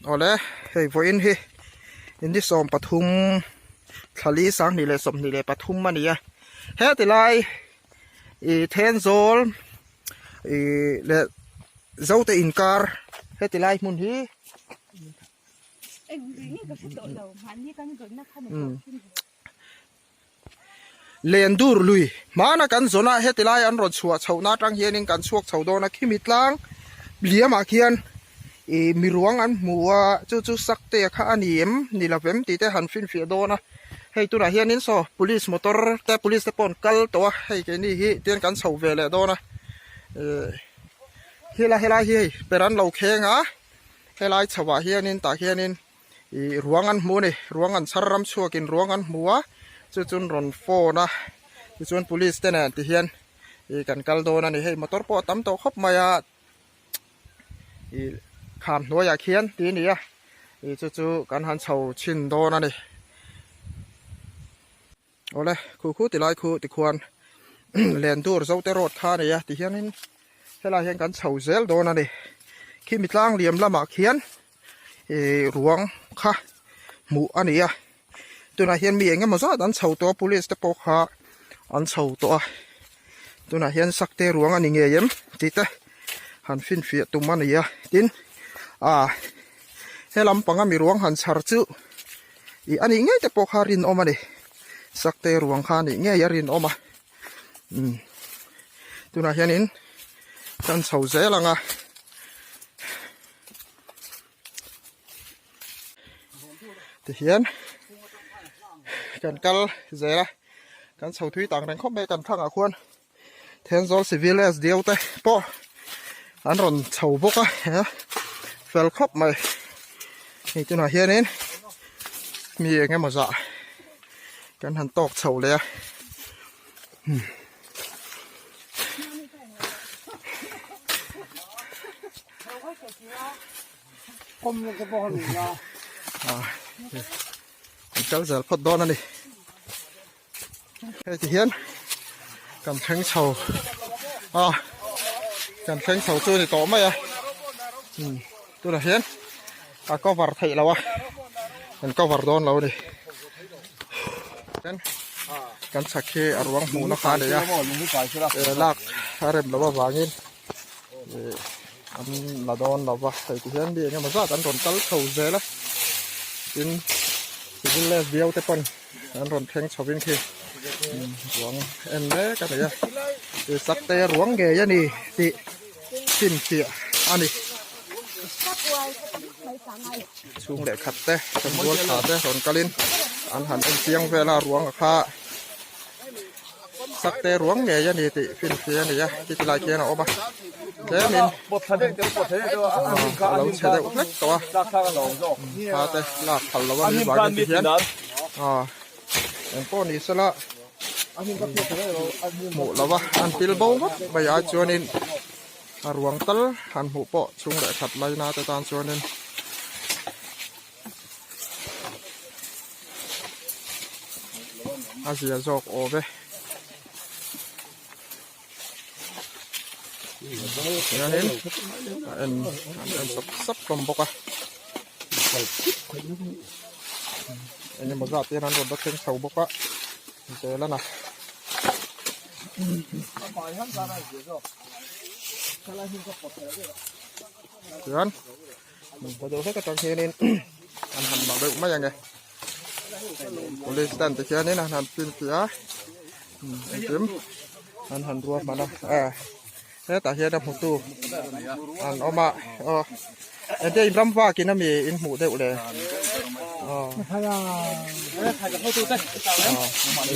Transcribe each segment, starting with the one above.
Awle hei vawiin hi in ni 13 thlali 2023 a ni a heti lai ih Thenzawl ih leh Zote inkar heti lai hmun hi. Lendur lui hmana kan zawn a heti lai an rawn chhuah chhoh na atang hianin kan chhuak chho dawn a khimi tlang liamah khian ih miruang an hmu a chu chu sakte kha a ni em ni lo vem tih te han finfiah dawn a hei tunah hianin saw police motor te police te pawh an kal tawh a hei keini hi tian kan chho ve leh dawn a ih helai helai hi hei per an lo kheng a helai chho ah hianin tah hianin. Ih ruang an hmu a ni ruang an chhar ram chhuakin ruang an hmu a chu chuan rawn phone a tichuan police te nen ti hian ih kan kal dawn a ni hei motor pawh a tam tawh khawp mai a ih kham hnuaiah khian tih a ni a ih chu chu kan han chho chhin dawn a ni. Awle khu khu ti lai khu tikhuan len tur Zote road kha a ni a tihianin helaiah hian kan chho zel dawn a ni khimi tlang liam lamah khian ih ruang kha hmuh a ni a tunah hian mi eng emaw zat an chho tawh a police te pawh kha an chho tawh a tunah hian sakte ruang a ni ngei em tih te han finfiah tum a ni a tin ah he lampanga mi ruang han chhar chu. Ih a nih ngei te pawh kha a rinawm a ni sakte ruang kha a nih ngei a rinawm a umm tunah hianin kan chho zel ang a tihian kan kal zel a kan chho thui tang reng khawp mai kan thlang ah khuan Thenzawl civil SDO te pawh an rawn chho bawk a he fel khawp mai hei tunah hianin mi eng emaw zah kan han tawk chho leh a an kal zel phawt dawn a ni. Hei ti hian kan thleng chho a kan thleng chho chu ni tawh mai a um tunah hian a cover theih loh a kan cover dawn lo a ni chuan kan chhak hi a ruang hmuhna kha a nei a lak a rem loh avangin ih an la dawn lo va hei ti hian mi eng emaw zat an rawn kal chho zel a tin civil leh viau te pawn. An rawn thleng chho in khi ruang en mek a ni a ih sakte ruang ngei a ni tih finfiah a ni chhung leh khat te rual tha te rawn kal in an han en chiang vel a ruang a kha sakte ruang ngei a ni tih finfiah a ni a titi lai khian a awm a tlemin a lo chhe deuh hlek tawh a thla te lak phal lo a nih vangin ti hian aw engpawh ni sela hmuh lo a an pil bo ngawt mai ai chuanin a ruang tal han hmuh pawh chhung leh khat laina te tan chuanin. A zia zawk awm e. Hianin a en an en sap sap hlawm bawk a. Engemaw zat hian an rawn la thleng chho bawk a zel a na. Chuan. Hmun deuh hlek atang hianin an han la deuh mai ange police stand te hianin an han finfiah a engkim an han ruahman a eh hetah hian a hmutu an awm a aw enge in ram vakin ami in hmuh deuh le aw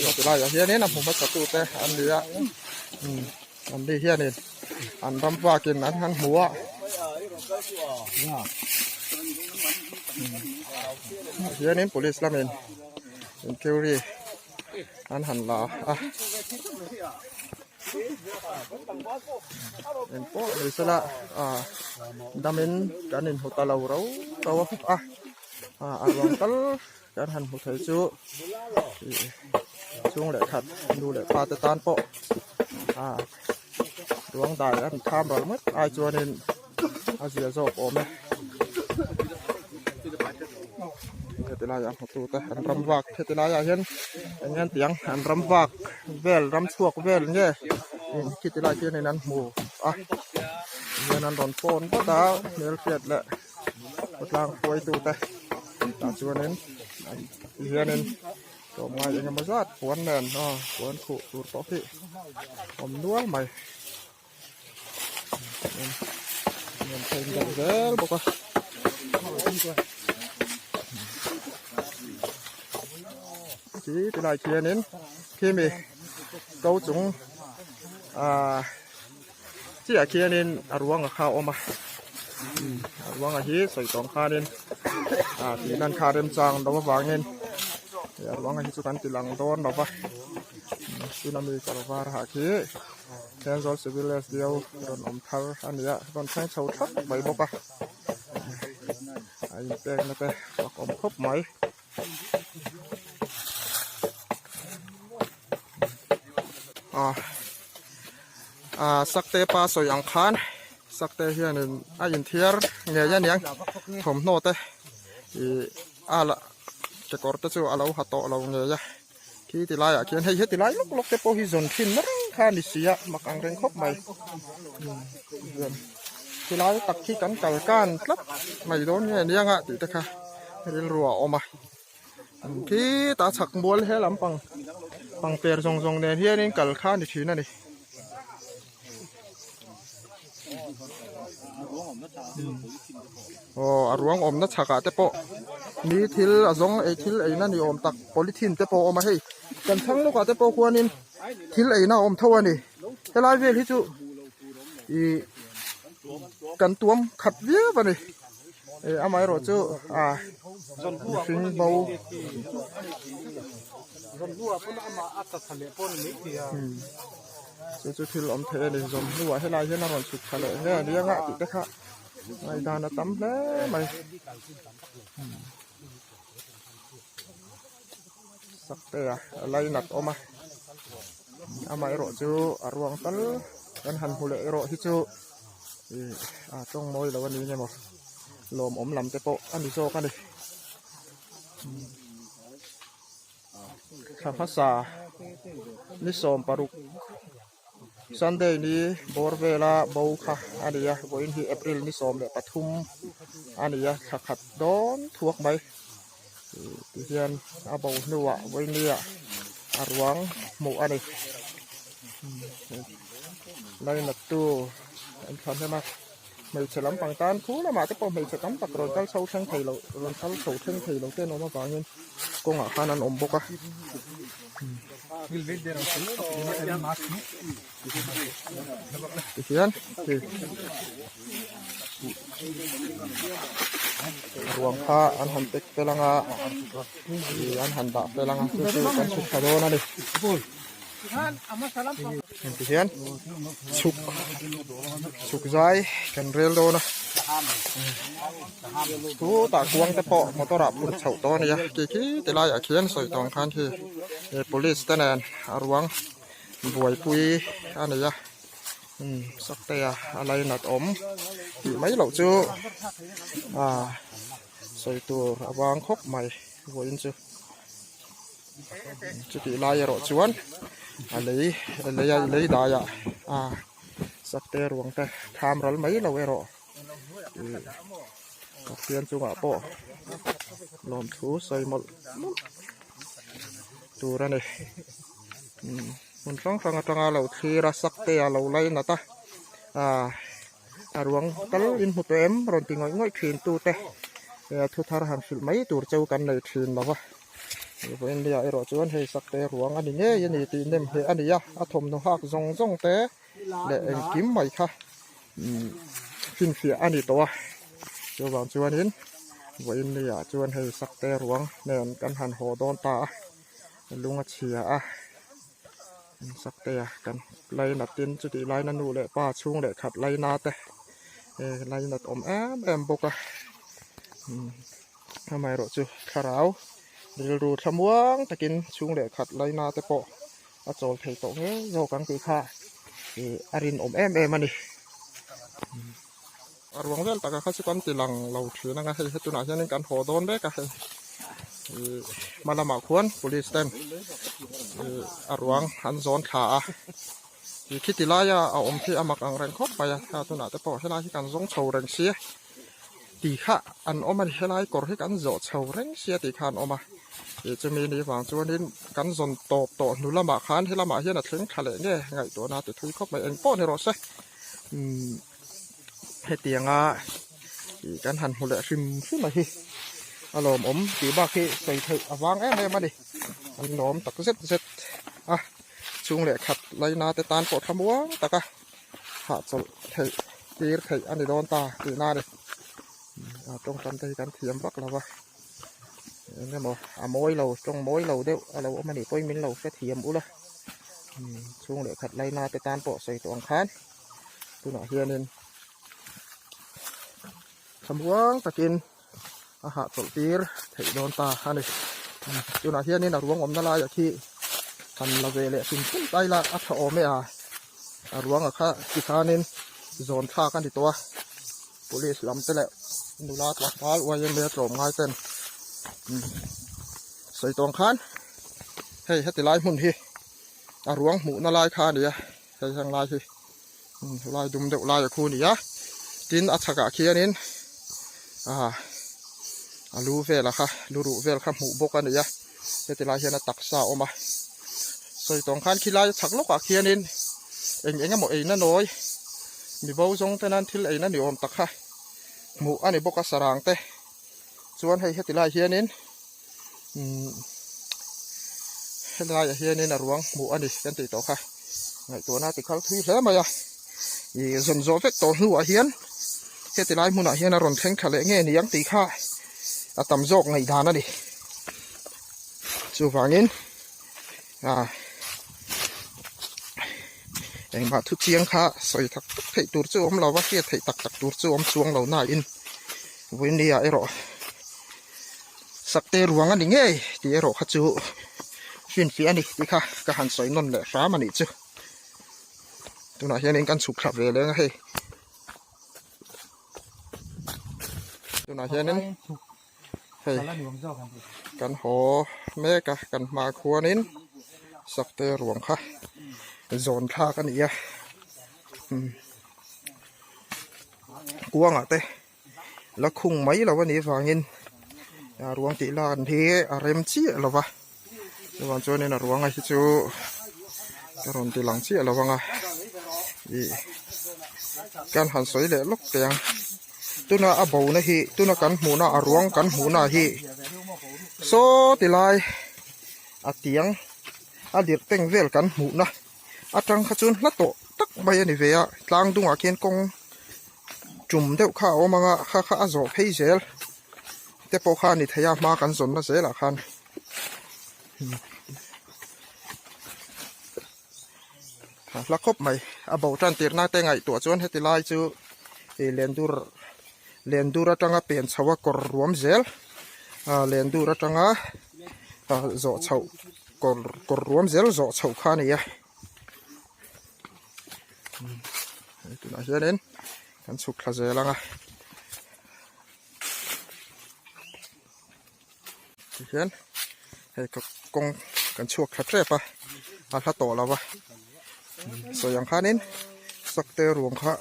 aw tilaiah hianin a hmu hmasa tute an ni a An ni hianin an ram vakin an han hmu a hianin police lamin inquiry an han la a engpawh ni sela ah damin kan inhmu ta lo rau rau a ah a ruang tal kan han hmu thei chu ih chhung leh khat nu leh pa te tan pawh ah ruang dai an tham ral ngawt ai chuanin a zia zawk awm e. Heti laiah hmutu te an ram vak heti laiah hian eng nge an tih ang an ram vak vel ram chhuak vel nge khiti lai khianin an hmu a hian an rawn phone vak a hmelhriat leh khawtlang hruaitu te tah chuanin tihianin tlawmngai eng emaw zat puan nen aw puan khuh tur pawh khi awm nual mai. Zel bawk a khi tilai khianin khimi ko chung ah chiah khianin a ruanga kha a awm a a ruanga hi sawi tawng khanin ah tih lan kha remchang lo avangin a ruanga hi chu kan ti lang dawn lo va tuna mi kawr var ha khi. Thenzawl Civil SDO rawn awm thar a ni a, rawn thleng chho thap mai bawk a, a inpekna te fak awm khawp mai. Ah ah Sakte pa sawi ang khan Sakte hianin a inthiar ngei a niang thawmhnaw te ih a la kekawr te chu a lo ha tawh lo ngei a. Khi ti laiah khian hei heti lai lawk lawk te pawh hi zawn thin na reng kha a ni si a mak ang reng khawp mai hian ti lai tak hi kan kal kan tlat mai dawn nge aniang a tih te kha rilru a awm a khi ta chhak mual he lampang pangper zawng zawng nen hianin kal kha a ni thin a ni. Aw a ruang awmna chhakah te pawh mi thil a zawng ei thil eina ni awm tak polythene te pawh a awm a hei kan thlang lawkah te pawh khuanin thil eina a awm tho a ni helai vel hi chu ih kan tuam khat viau a ni eh amaherawh chu ah mihring bo. Chu chu thil awm thei a ni zawm hnuah helai hian a rawn chhuk thla leh nge ania ngah tih te kha ngaihdan a tam hle mai sakte a a lainat awm a amaherawh chu a ruang tal kan han hmu leh erawh hi chu ih a tawng mawi lo a ni nge maw lawmawm lam te pawh a ni zawk a ni. Thla hmasa ni 16 Sunday ni bawr vela bo kha a ni a vawiin hi April ni 13 a ni a thla khat dawn thuak mai tihian a bo hnuah vawiin nia a ruang hmuh a ni lainattu an thahnem a. Hmeichhe lampang tan khu lamah te pawh hmeichhe tam tak rawn kal chho thleng thei lo rawn kal chho thleng thei lo te an awm avangin kawngah khan an awm bawk a. Tihian khi ruang kha an han pack fel anga ih an han dah fel anga chu chu kan chhuk thla dawn a ni. Heti hian chhuk chhuk zai kan rel dawn a chutah kuang te pawh motor ah phurh chhoh tawh a ni a khi khi ti laiah khian sawi tawng khan khi police te nen a ruang buaipui a nei a umm saktea a lainat awm tih mai loh chu ah sawi tur a vang khawp mai vawiin chu. Chutih lai erawh chuan a lei a lei a lei daiah a sakte ruang te tham ral mai lo erawh ih Pathian chungah pawh lawmthu sawi mawlh mawlh tur a ni umm hmun hrang hrang atanga lo thlir a sakte a lo lainat a ah a ruang tal in hmu tawh em rawn ti ngawih ngawih thin tute thu thar han hrilh mai tur cheu kan nei thin lo va. Vawiin nia erawh chuan hei sakte ruang a ni ngei a ni tih nem hle a ni a, a thawmhnaw hak zawng zawng te leh engkim mai kha umm finfiah a ni tawh a, chuvang chuanin vawiin nia chuan hei sakte ruang nen kan han haw dawn ta a, lung a chhia a, sakte a kan lainatin chutih laina nu leh pa chhung leh khat laina te lainat awm em em bawk a umm. Amaherawh chu thlarau rilru thlamuang takin chhung leh khat laina te pawh a chawl thei tawh ngei zawk ang tih kha ih a rinawm em em a ni. A ruang vel taka kha chu kan ti lang lo thin anga hei hetunah hianin kan haw dawn mek a hei. Ih hma lamah khuan police ten ih a ruang an zawn thla a ih khiti laia a awm khi a mak ang reng khawp mai a kha tunah te pawh helai hi kan zawng chho reng sia tih kha an awm a ni helai kawr hi kan zawh chho reng sia tih kha an awm a ih chumi ni vang chuanin kan zawn tawp tawh hnu lamah khan helamah hian a thleng thla leh nge ngaihtuahna ti thui khawp mai engpawh ni rawh se umm hetianga ih kan han hmu leh hrim hrim a hi a lawmawm tih bak hi sawi theih a vang em em a ni an lawm tak zet zet a chhung leh khat laina te tan pawh thlamuang tak a hahchawlh theih tir theih a ni dawn ta tihna a ni a tawngtam te hi kan thiam vak lo va eng emaw a mawi lo tawng mawi lo deuh a lo awm a nih pawhin min lo hrethiam ula chhung leh khat laina te tan pawh sawi tawh ang khan. Tunah hianin thlamuang takin a hahchawlh tir theih dawn ta a ni. Tunah hianin a ruang awmna laiah khi han la ve leh hrim hrim ta ila a tha awm e a, a ruanga kha tikhanin zawn thlak a ni tawh a, police lam te leh nula tlangval yma tlawmngai ten sawi tawng khan hei heti lai hmun hi a ruang hmuhna lai kha a ni a. Hei heng lai hi lai dum deuh lai a khu a ni a tin a chhakah khianin ah a lu vel a kha lu ruh vel kha hmuh bawk a ni a heti lai hian a taksa a awm a sawi tawng khan khilai a chhak lawkah khianin eng eng emaw eina nawi mibo zawng te nan thil eina ni awm tak kha hmuh a ni bawk a sarang te chuan hei heti lai hianin umm helaiah hianin a ruang hmuh a ni kan tih tawh kha ngaihtuahna ti khal thui hle mai a ih zawn zawh vek tawh hnuah hian heti lai hmunah hian a rawn thleng tha leh nge ni ang tih kha a tam zawk ngaihdan a ni chuvangin ah engmah thu chiang kha sawi tak tak theih tur chu awm lo va hriat theih tak tak tur chu awm chuang lo nain vawinia erawh. Sakte ruang a ni ngei tih erawh kha chu finfiah a ni tih kha ka han sawi nawn leh hram a nih chu. Tunah hianin kan chhuk thla ve leng a hei. Tunah hianin hei kan haw mek a kan hma khuanin sakte ruang kha zawn thlak a ni a. Kuangah te. La khung mai lo a nih vangin a ruang tih lan hi a rem chiah lo va chuvang chuanin a ruanga hi chu ka rawn ti lang chiah lo ang a ih kan han sawi leh lawk teh ang tuna a bo na hi tuna kan hmuhna a ruang kan hmuhna hi saw ti lai a tiang a lirh teng vel kan hmuhna atang kha chuan hla tawh tak mai a ni ve a tlang dungah khian kawng. Tum deuh kha a awm ang a kha kha a zawh phei zel te pawh kha a ni thei a hma kan zawnna zelah khan a hla khawp mai a bo tan tirna te ngaihtuah chuan heti lai chu ih lendur lendur atanga pen chho a kawr ruam zel ah lendur atanga ah zawh chhoh kawr kawr ruam zel zawh chhoh kha a ni a. Tunah hianin kan chhuk thla zel ang a tihian hei ka kawng kan chhuak thla tep a a hla tawh lo va sawi ang khanin sakte ruang kha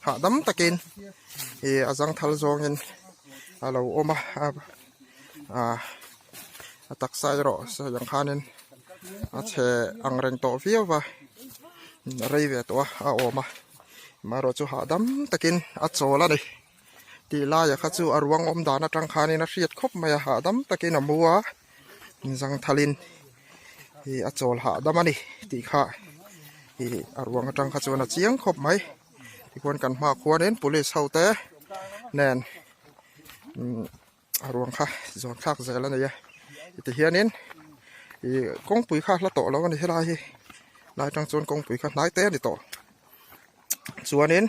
hahdam takin ih a zangthal zawngin a lo awm a ah a taksa erawh sawi ang khanin a chhe ang reng tawh viau va a rei ve tawh a a awm a amaherawh chu hahdam takin a chawl a ni tih laiah kha chu a ruang awm dan atang khanin a hriat khawp mai a hahdam takin a mu a zangthalin ih a chawl hahdam a ni tih kha ih a ruang atang kha chuan a chiang khawp mai tikhuan kan hmaah khuanin police ho te nen umm. A ruang kha zawn thlak zel a nei a ti hianin ih kawngpui kha a hla tawh lo a ni helai hi lai atang chuan kawngpui kha hnai te a ni tawh chuanin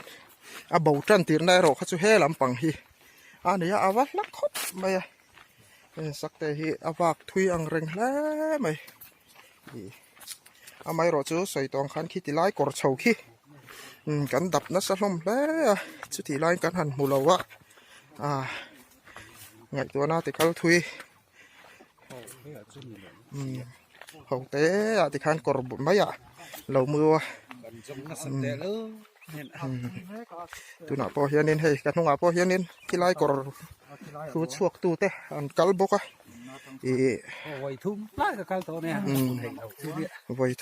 a bo tan tirna erawh kha chu he lampang hi a ni a a va hla khawp mai a heng sakte hi a vak thui ang reng hle mai ih amaherawh chu sawi tawng khan khi ti lai kawr chho khi kan dap nasa hlawm hle a chutih laiin kan han hmu lo a ah. Ngaihtuahna ti kal thui. Umm ho te ah tikhan kawr mai ah lo mu a tunah pawh hianin hei ka hnungah pawh hianin khilai kawr chu chhuak tu te an kal bawk a ih vawi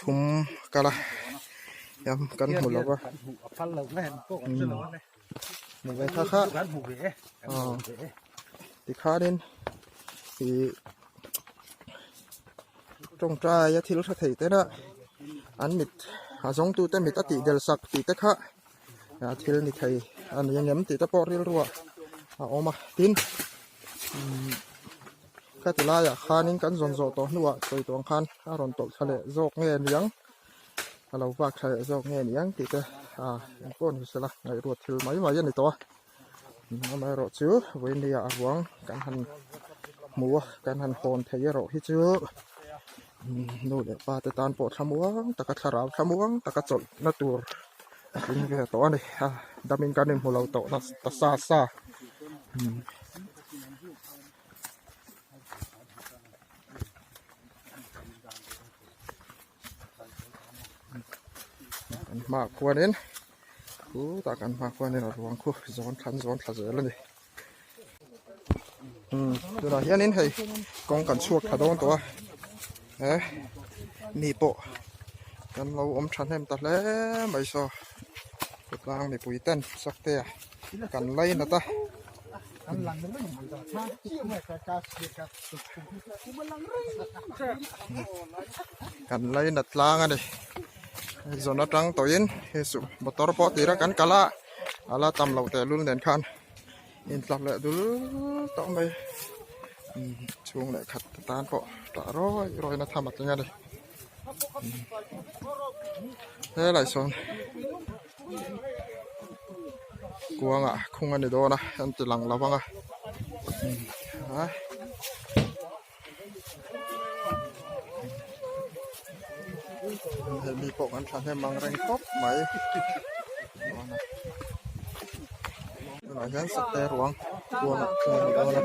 thum kal a kan hmu lo va hmu ve kha kha aw tikhanin ih tawngtai a thil hre thei te na an mit a zawng tute mit a tih del sak tih te kha a thil ni thei a ni ang em tih te pawh rilruah a awm a tin umm khati laiah khanin kan zawn zawh tawh hnuah sawi tawh ang khan a rawn tawlh thla leh zawk nge niang. A lo vak tha leh zawk nge ni ang tih te a eng pawh ni sela ngaihruat thil mai mai a ni tawh a amaherawh chu vawinia a ruang kan han hmu a kan han hawn thei erawh hi chu nu leh pa te tan pawh thlamuang taka thlarau thlamuang taka chawlhna tur a tling ve tawh a ni a damin kan inhmu lo tawh ta sa sa. Kan hmaah khuanin khutah kan hmaah khuanin a ruang khu zawn thla an zawn thla zel a ni umm tunah hianin hei kawng kan chhuak thla dawn tawh a he mi pawh kan lo awm thahnem ta hle mai saw khawtlang mipui ten sakte a kan lainat a. Kan lainat tlang a ni zawn atang tawhin hei chu motor pawh tira kan kal a a la tam loh tehlul nen khan intlak leh dul tawh mai chhung leh khat tan pawh tah rawi rawi na tham a tling a ni helai sawn. Kuangah khung a ni dawn a an ti lang lo vang a hei mi pawh kan thahnem ang reng khawp mai tunah hian sakte ruang kuangah khung a ni dawn a.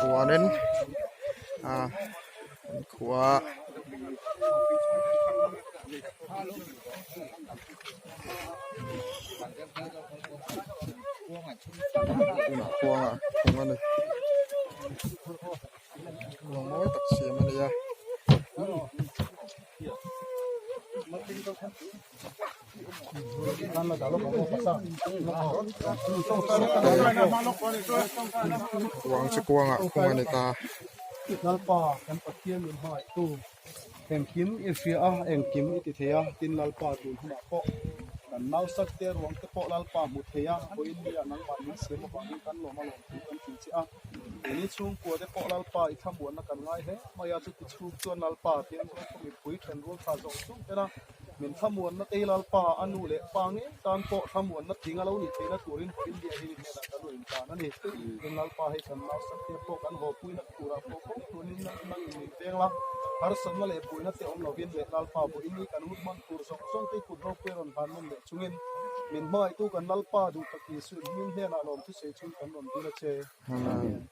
Chuanin ah an khua Tunah khuangah kawng a ni kawng mawi tak siam a ni a. Kuang chu kuangah khung a ni ta. Engkim i hria a, engkim i ti thei a, tin Lalpa tun hunah pawh kan nausak te ruang te pawh Lalpa hmu thei a, vawiin nia nangmah min siam avangin kan lawm a lawm thu kan hrilh che a. Keini chhungkua te pawh Lalpa i thlamuanna kan ngai hle mai a, chuti chhung chuan Lalpa tin Zokhua mipui then rul tha zawng zawng tena min thlamuanna te hi Lalpa a nu leh pa ngei tan pawh thlamuanna tling a lo nih theihna turin vawiin nia hi hnenah kan rawn intan a ni. Tin Lalpa hei kan nausak te pawh kan hawpuina turah pawh kawng tunin nang in min veng la, harsatna leh puihna te awm lovin leh Lalpa vawiin i kan hun hman tur zawng zawng te i kut ropui rawn hlan nawn leh chungin min hmangaihtu kan Lalpa duh tak Isu in hming hnenah lawm thusei chhung kan rawn dil a che. Amen.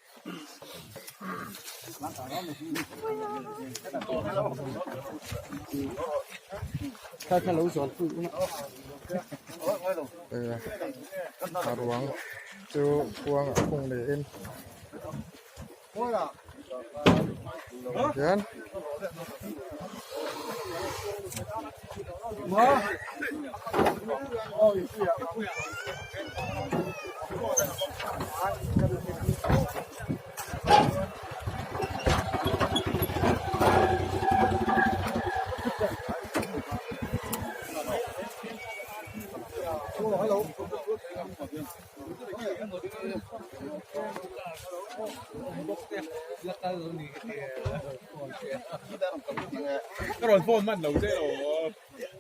A ruang chu khuangah khung niin hian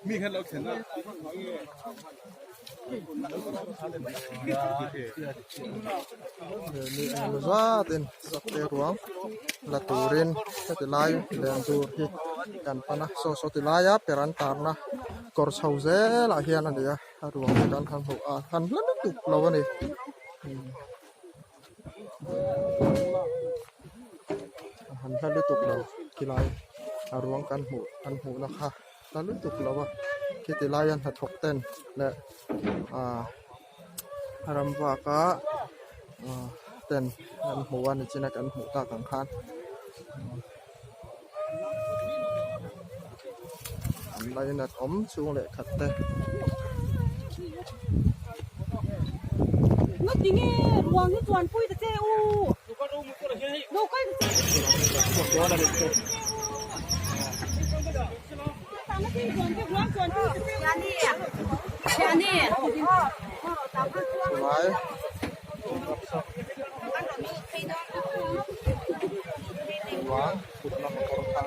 Mi engemaw zatin sakte ruang la turin heti lai len tur hi kan pan a saw saw ti laia per an tarna kawr chho zelah hian a ni a a ruang te kan han hmuh a han hla lutuk lo a ni. A han hla lutuk lo khilai a ruang kan hmuh kan hmuhna kha hla lutuk lo a khiti laia hnathawk ten leh ah ram vaka ah ten an hmu a nichina kan hmuh tak ang khan an lainat awm chhung leh khat te. Chulai ruang putna motor kha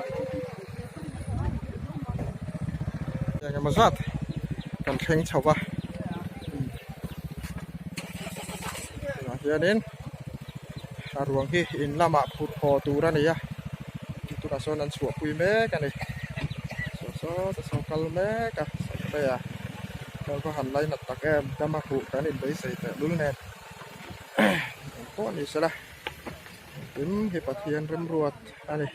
eng emaw zat kan thleng chho va tunah hianin a ruang hi in lamah phurh haw tur a ni a tunah sawn an chhuahpui mek a ni saw saw te saw kal mek a saktea ka han lainat tak em dama huh kan inbeisei tehlul nen engpawh ni sela engkim hi Pathian remruat a ni.